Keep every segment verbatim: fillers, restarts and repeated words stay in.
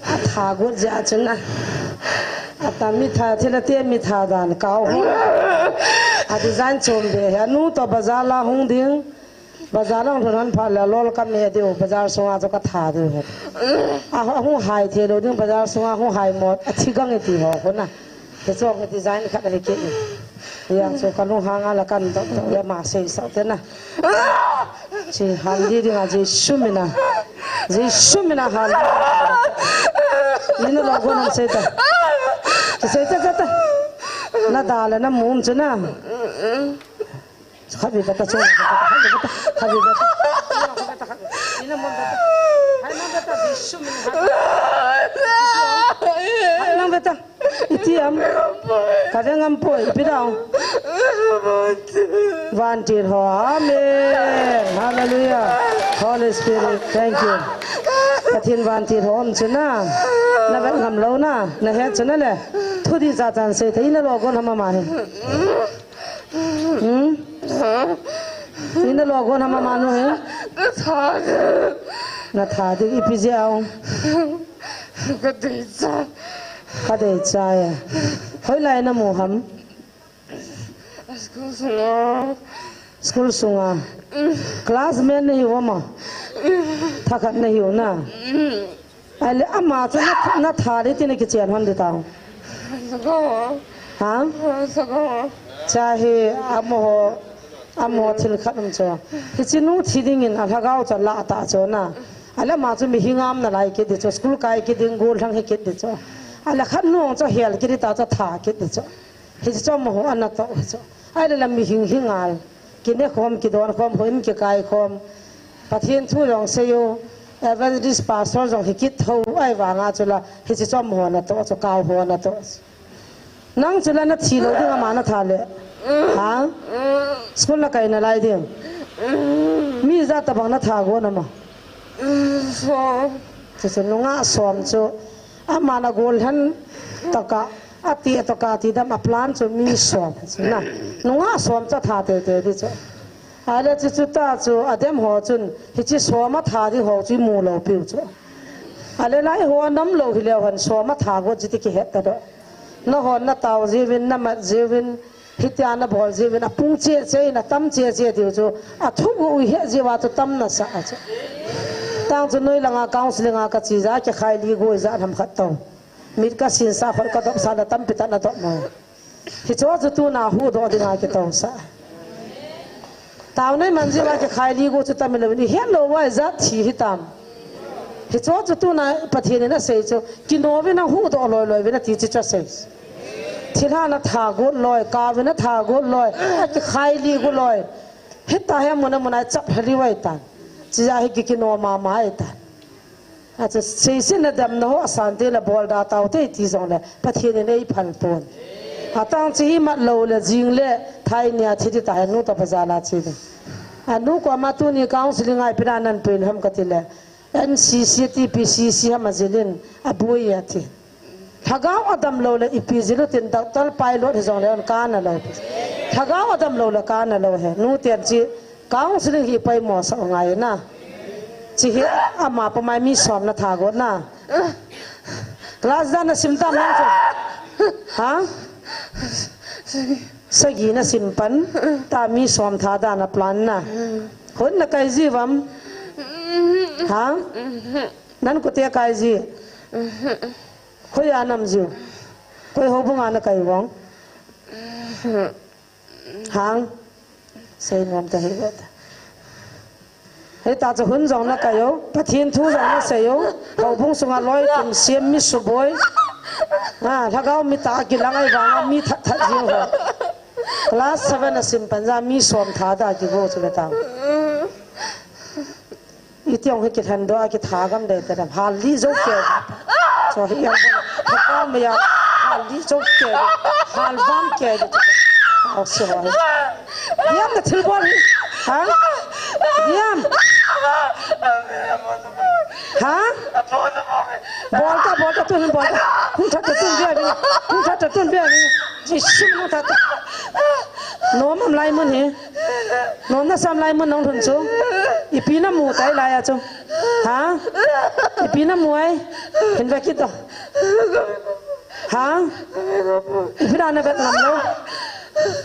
Atha got jeh a chun a, atam mi tha thil ate mi tha dan kau ho. A design chom be hi anu to bazar la hung ding. Bazar lang thun han pha la lol ka me diu bazar sunga chu ka tha diu he. A hung hai the lo ding bazar sunga hung hai mot a thi gang ti ho ko na. Te chok ni design khat ahi ke ni. Yang chu ka lung hanga la kan dok dok ya ma sei sa te na. Chi hal di ding a Jesu mina. Jesu mina hal. Ni na lo go nam sei ta. Ki sei ta ta ta. Na da la na mum chu na. Khavi bata chu. Khavi bata. Ni na mum bata. Hai na bata Jesu mina. Hai na bata. Iti am? Ka ve ngam poi, ipi dau? Vantil ho, amen. Hallelujah. Holy Spirit, thank you. Pathen vantil ho um chu na. Na ve ngam lou na, na het chu na le. Thu di cha chan sei thei na lo gon ham ama hi. Hmm? Ina lo gon ham ama nu hi. Na tha de. Na tha de, ipi jeh a? Ka dei cha. Ka dei cha ya. Hoilai na mu ham? School sunga. School sunga. Classmate na hiu ama? Thakhat na hiu na? Ahile ama chu na, na tha di ti na kichen hon di tau. Sako. Ha? Sako. Cha hi amaho, amaho thil khat um chu. Hiche nu thi dingin a lhagao chu la ta chu na. Ahile ama chu mihem nalai kit di chu, school kai kit ding, gollhang hi kit di chu. Ahile khat nu chu hel kit di ta chu, tha kit di chu. Hiche chu amaho ana toh hi chu. Ahile la mihem hi ngal. Kine khom, kidon khom, houin kikai khom. Pathen thu jong sei u, evangelist pastor jong hi kit tho, ahivanga chu la, hiche chu amaho na toh chu, kau ho na toh chu. Nang chu la na thi lou ding ama na tha le. Ha? School na kai nalai ding. Mi ijat tabang na tha gon ama? Som. Chu chu nungah som chu. Ama na gollhang tokah, ati tokah ti dam a plan chu mi som chu na. Nungah som chu tha tei tei di chu. Ahile chu chu ta chu adem ho chun hiche som a tha di ho chu mu lou piu chu. Ahile lai ho a nam lou hi leu hen som a tha got ji ti kihet ta do. Na hon na tao jiuvin, na mat jiuvin, Hitia na bol jiuvin, apung cheh cheh in, atam cheh cheh diu chu, athuguh u ihet jiuva chu tam nasa a chu. Tang chu noi langa counseling a kache jeh a, kikhai li go ijat ham khat tou. Mit kasin sa, khut kadop sa, na tampi tah na dop mo. Hicho chu tuna huhdoh dinga kitou sa. Taona iman jiuva kikhai li go chu tam ilou in, ihet lou uva ijat thi hitam. Hicho chu tuna Pathen in asei chu, kino uvin, huhdoh loi loi uvin ati chu chu asei. Thilha na tha got loi, kau uvin na tha got loi, akikhai li got loi. Hita hi amun amun a ichap lha liu ahitan. Chijeh hi kikino mama ahitan. Achu seisetna damna ho asan teng le bol da tao te ti jongle Pathen in eiphal pon. Atang chu hi mat lou le jing le thai nia thi di ta hi nu ta bazar la che le. Anu koma tuni counseling a ipi na nan pui ham kati le. N C C, T P C C ham ajil in aboi ati. Lhagao adam lou le ipi jil u tin doctor pilot hijongle on kana lou. Lhagao adam lou le kana lou he. Nu ten chi counseling hi poimo sa ngai na. Chi hi ama pamai mi som na tha got na. Class ijat na sim tam nang chu? Ha? Sagi na sim pan. Ta mi som tha da na plan na. Hon na kai ji uvam? Ha? Nan kote kai ji? Koi a nam jiu? Koi houbung a na kai uvong? Hang? Sei nom ta hi vet. Hita chu hun jong na kai u, Pathen thu jong na sei u, houbung sunga loi tum siam mi suboi. Ha, lhagao mi tah kilang ahivanga mi that that jing ho. Class seven a sim pan ja mi som tha da kigo chu le tang. Iti ong hi kilhen doh a kitha gam dei ta dam. Hal li jo ke. Cho hi yang bon. Thakam ya. Hal li jo ke. Hal vam ke. Au se ho. Diam na thil bol hi. Ha? Diam. Ha? Bol ta, bol ta, tun bol ta. Hung that ta, tun bia ni. Hung that ta, tun bia ni. Jesu, hung that ta. Nom am lai mun hi. Nom na sam lai mun nong thun chu. Ipi na mu tai lai a chu. Ha? Ipi na mu ai. Hin ve kit to. Ha? Ipi na na vet ngam lo.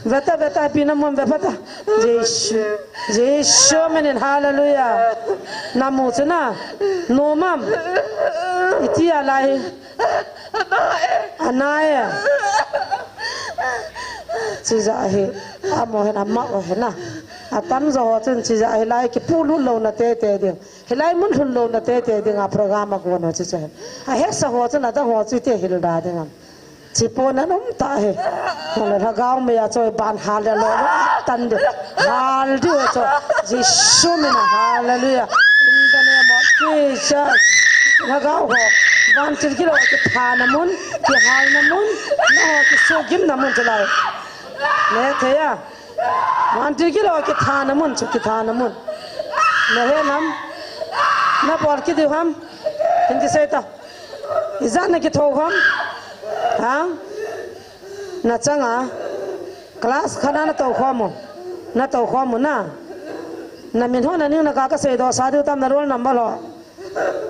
Ve ta, ve ta, ipi na mu am ve pha ta. Jesu. Jesu minin, hallelujah. Na mu chu na. Nom am. Iti a lai. Ana e. Chija hi. Amo hin ama o hin na. Atam jo ho chun chija hi lai kipu lut lou na tete ding. Hilai mun lhun lou na tete ding a program a gon ho chu chu hin. Ahesa ho chu na dang ho chu te hil da ding am. Chi po na nom ta he. Hon lhagao mei a choi ban hal le lo lo tan de. Hal diu cho. Jesu min a hallelujah. In the name of Jesus. Lhagao ho. Vantil kilo kitha na mun, kihal na mun, na ho kisugim na mun chu lai. Ne thei a. Vantil kilo kitha na mun chu, kitha na mun. Na he nam. Na bol kit diu ham. Hin kisei ta. Ijat na kitho khom? Ha? Na chang a? Class khat a na tou khom u? Na tou khom u na? Na min ho na ning na ka ka seidoh sa diu tam, na roll number ho?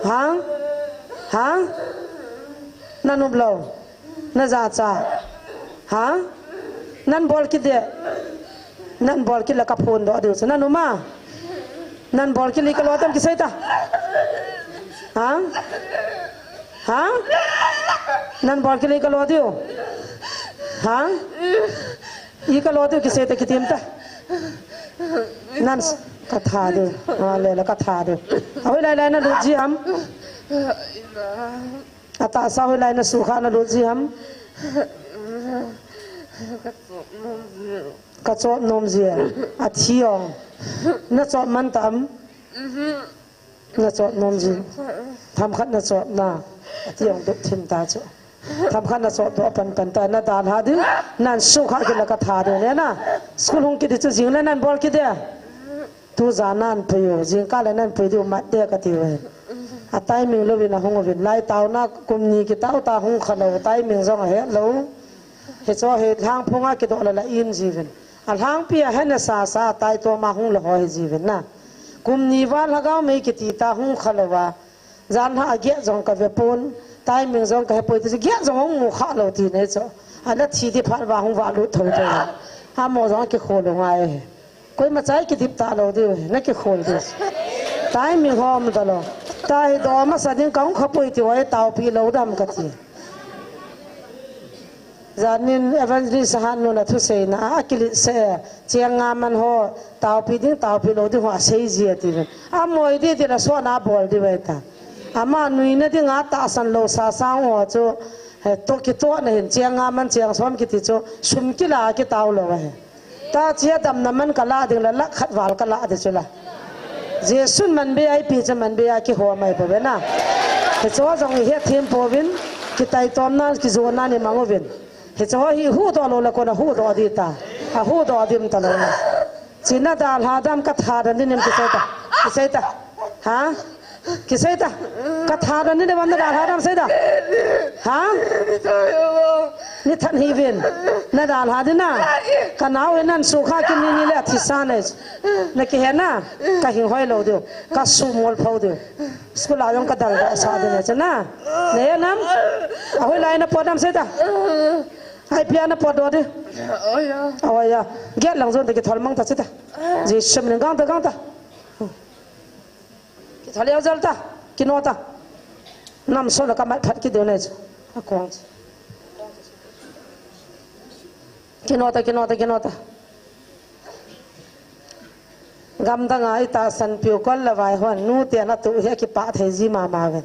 Ha? Ha? Na nop lou? Na jacha? Ha? Nan bol kit de? Nan bol kit le ka phondoh diu chu. Na nop ma? Nan bol kit le ka lo tam, kisei ta. Ha? Ha? Nan bol kit le ka lo diu. Ha? I ka lo diu, kisei ta, kitim ta. Nan s-, ka that diu. Ha, le le ka that diu. Ahoilai lai na lut ji ham? Atahsa hoilai na sukha na lut ji ham? Ka chop nom ji. Athi ong. Na chop man tam? Na chop nom ji. Themkhat na chop na. Ati ong duk thim ta chu. Themkhat na chop doh pan pan ta, na dalha diu. Nan sukha kit le ka that diu ne na. School hung kit di chu jing le nan bol kit de. Tu jan nan pui u, jingkah le nan pui diu mat de ka tiu ve. A timing louvin ahung uvin, lai taona kum ni kitao ta, hung kha lou, timing jong ahet lou. Hicho hi lhangphong a kidoh le la in jiuvin. Alhangpi a hena sa sa, tai to ma hung le ho hi jiuvin na. Kum ni val lhagao mei kiti ta, hung kha lou va. Jan ha a giat jong ka ve pon, timing jong ka he poi ti chu, giat jong hung mu kha lou ti ne chu. A la thi di phat va hung va lut tho tho. Amo jong kikhol u ngai. Koima chai kidip ta lou diu, na kikhol diu. Timing hom ta lou. Tai do masa ding ka hung kha poi ti uva taopi lou dam ka ti. Janin Evangelist Hannu na thuseina a kilit se, cheng nga man ho, taopi ding, taopi lou ding ho asei ji ati ven. Amoi di ti la sona bol di ve ta. Ama nuina ding a tahsan lou sa sang ho chu, he, to kitoh na hin, cheng nga man cheng som kiti chu, sum kila kitao lou he. Ta chia damna man ka la ding la, lakh khat val ka la di chu la. Jesun man be ai pi cha man be a kihom ai po ve na. Hicho jong i hethem pouvin, kitaitomna, kijona ni mang uvin. Hicho hi huhdoh lou la kona huhdoh di ta. A huhdoh dim ta lou na. Chi na dalha dam ka that dan ding em kisei ta. Kisei ta. Ha? Kisei ta. Ka that dan ding em na dalha dam sei ta. Ha? Ni than hi vin. Na dalha ding na. Ka nao e nan sukha kit ni ni le athi sa nei. Na kihe na. Ka hing hoi lou diu. Ka sumol pho diu. School a jong ka daldoh sa ding nei chu na. Nei nam. Ahoilai na pot nam sei ta. Ai pia na pot doh di. Oi ya. Oi ya. Giat lang jon ta kithol mang ta sei ta. Jesu min gang ta, gang ta. Kithal leo jal ta, kino ta. Nam so la ka mat phat kit diu nei chu. Akong chu. Kino ta, kino ta, kino ta. Gamdang a i tahsan piu kol le vai hon, nu te na tu hi akipah thei ji mama ven.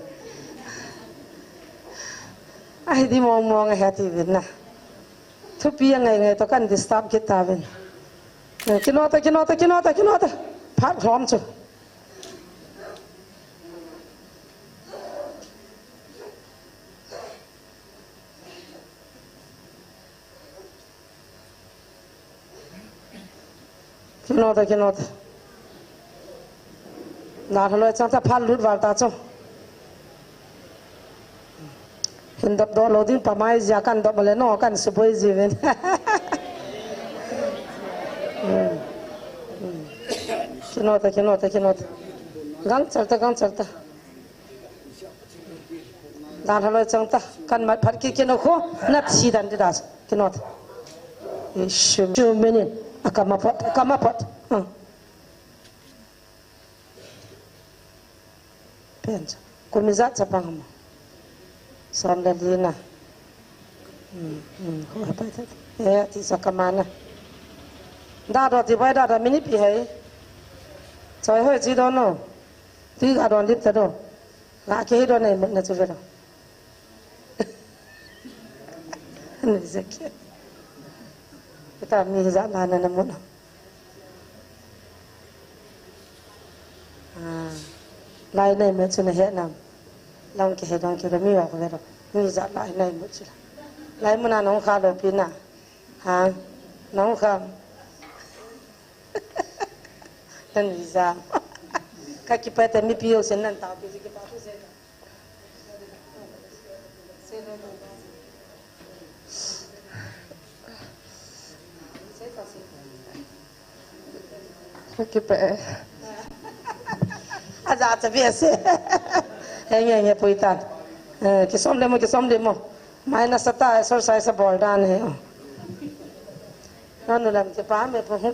Ahi di mong mong ahi ati vin na. Thupi a ngai ngai to kan disturb kit ta vin. Kino ta, kino ta, kino ta, kino ta. Phat lhom chu. Kino ta, kino ta. Na haloi chang ta phal lut val ta chu. Hin dop do lo ding pa mai zia kan dop le no kan suboi ji ven. Kino ta, kino ta, kino ta. Gang chal ta, gang chal ta. Dan haloi chang ta, kan mat phat ki kino kho, nat si dan di das, kino ta. Isu, isu minin, akama pot, akama pot. Hmm. Pen cha, kumi ja cha pang ma. Som le li na. Hmm, hmm, ho ha pa ta. Eh, ti sa kama na. Da do ti bai da da mini pi hai. Choi hoi ji do no. Ti ga don lip ta do. Ga ke do nei mut na chu ve do. Ni se ke. Kita mi za na na na mut. Ah. Lai nei mut chu na he nam. Long ke he dong ke do mi wa ko ve do. Mi za lai nei mut chu. Lai mut na nong kha lo pi na. Ha. Nong kha. Nan visa. Ka kipah te mipi jousen nan taopi ji kipah thu se. Ka kipah e. Aja cha bia se. Henge, henge, pui tan. Eh, kisom le mo, kisom le mo. Mai nasa ta, exercise abol dan hi. Nanu lam kipa me pu hu.